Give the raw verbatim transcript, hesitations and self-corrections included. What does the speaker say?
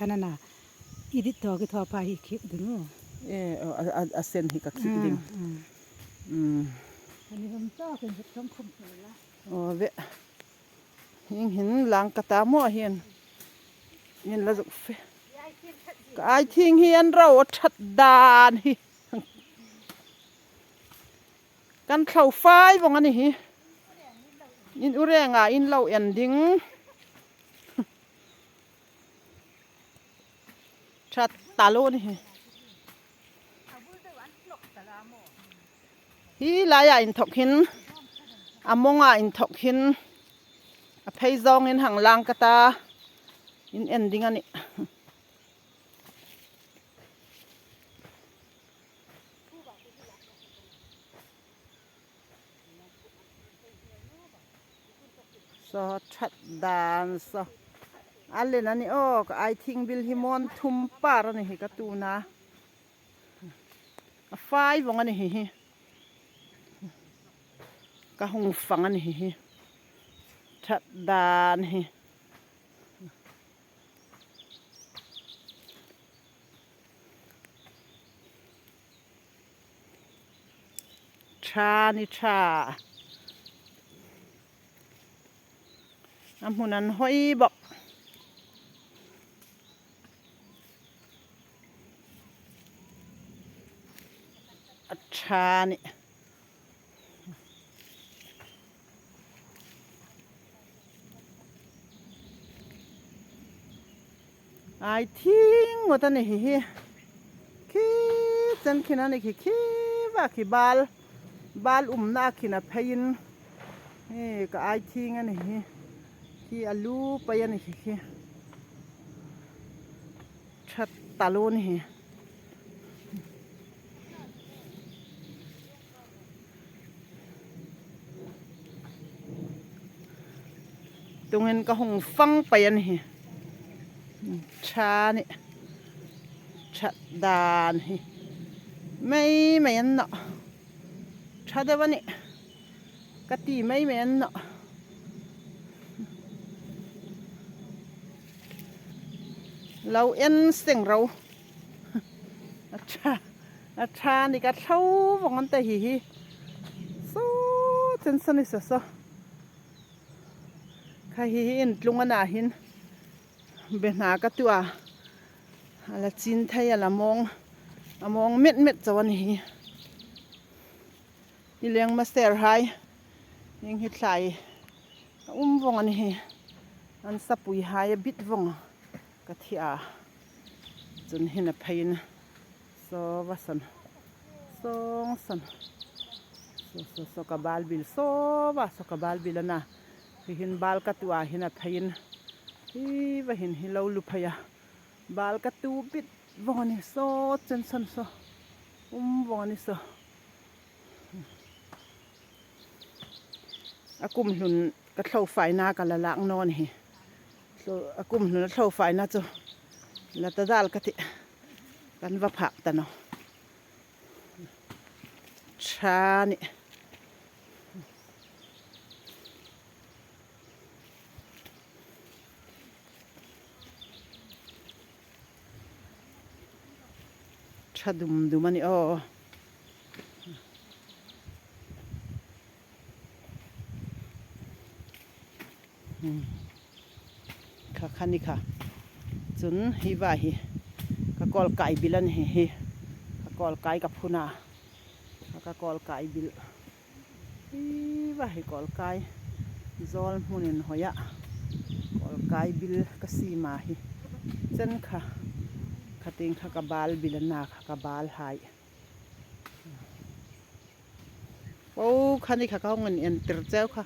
Nana, i dit thaw ki thaw pa hi khip ding u. E, a, a, a sen hi ka khip ding. Mm. Ani hom tawk in hip thong khum tawk la. Aw, ve. Hieng hin lang ka ta maw hian. Hian la zuk fe. Ka ai thing hi an ro a that dan hi. Kan thlo fai vawng a ni hi. In u renga in lo en ding. That ta lo ni hi. Hi laia inthawk hin, a mawnga inthawk hin, a phei zawngin hang lang ka ta, in en ding a nih. Saw that dan saw. A len a ni aw, ka ai thing bil hi mawn thum par a ni hi ka tuna. A fai vawng a ni hi hi. Ka hung fang a ni hi hi. That dan hi. Ṭha ni ṭha. A hmun an hawi bawk. A ṭha ni. Ai thing ngawt a ni hi hi. Khi chen khin a ni khi, khi va khi bal, bal umna khin a pheiin. Hi ka ai thing a ni hi. Khi a lu pei a ni khi khi. Ṭha ta lo ni hi. Tungin ka hung fang pei a ni hi. Ṭha ni. Ṭha dan hi. Mei mei an nawh. Ṭha deuh a nih. Ka ti mei mei an nawh. Lo en seng ro. A ṭha, a ṭha ni ka thlo vawng an ta hi hi. Saw chen saw ni saw saw. Kha hi hi in tlung a na hin. Be hna ka tu a. A la chin thei a la mawng. A mawng met met chau a ni hi. I leng master hai. Ning hi thlai. A um vawng a ni hi. An sapui hai a bit vawng. Ka thi a. Chun hin a pheiin. Saw va sawn. Sawng sawn. Saw, saw, saw ka bal bil. Saw va, saw ka bal bil a na. Hi hin bal ka tu a hin a pheiin. Hi va hin hi lo lu phei a. Bal ka tu bit vawng a ni saw chen sawn saw. Um vawng a ni saw. A kum hlun ka thlo faina ka la lak naw a ni hi. Thlo, a kum hlun a thlo faina chu la ta dal ka ti. Kan va phak ta naw. Ṭha ni. Ṭha dum dum a ni aw. Hmm. Kha, kha ni kha. Chun hi va hi. Ka kawlkai bil a ni hi hi. Ka kawlkai ka phun a. Ka kawlkai bil. Hi va hi kawlkai. Zawl hmun inhawi a. Kawlkai bil ka siem a hi. Chen kha. Kha tieng kha ka bal bil a na kha ka bal hai. Aw, kha ni kha ka hung en tir cheu kha.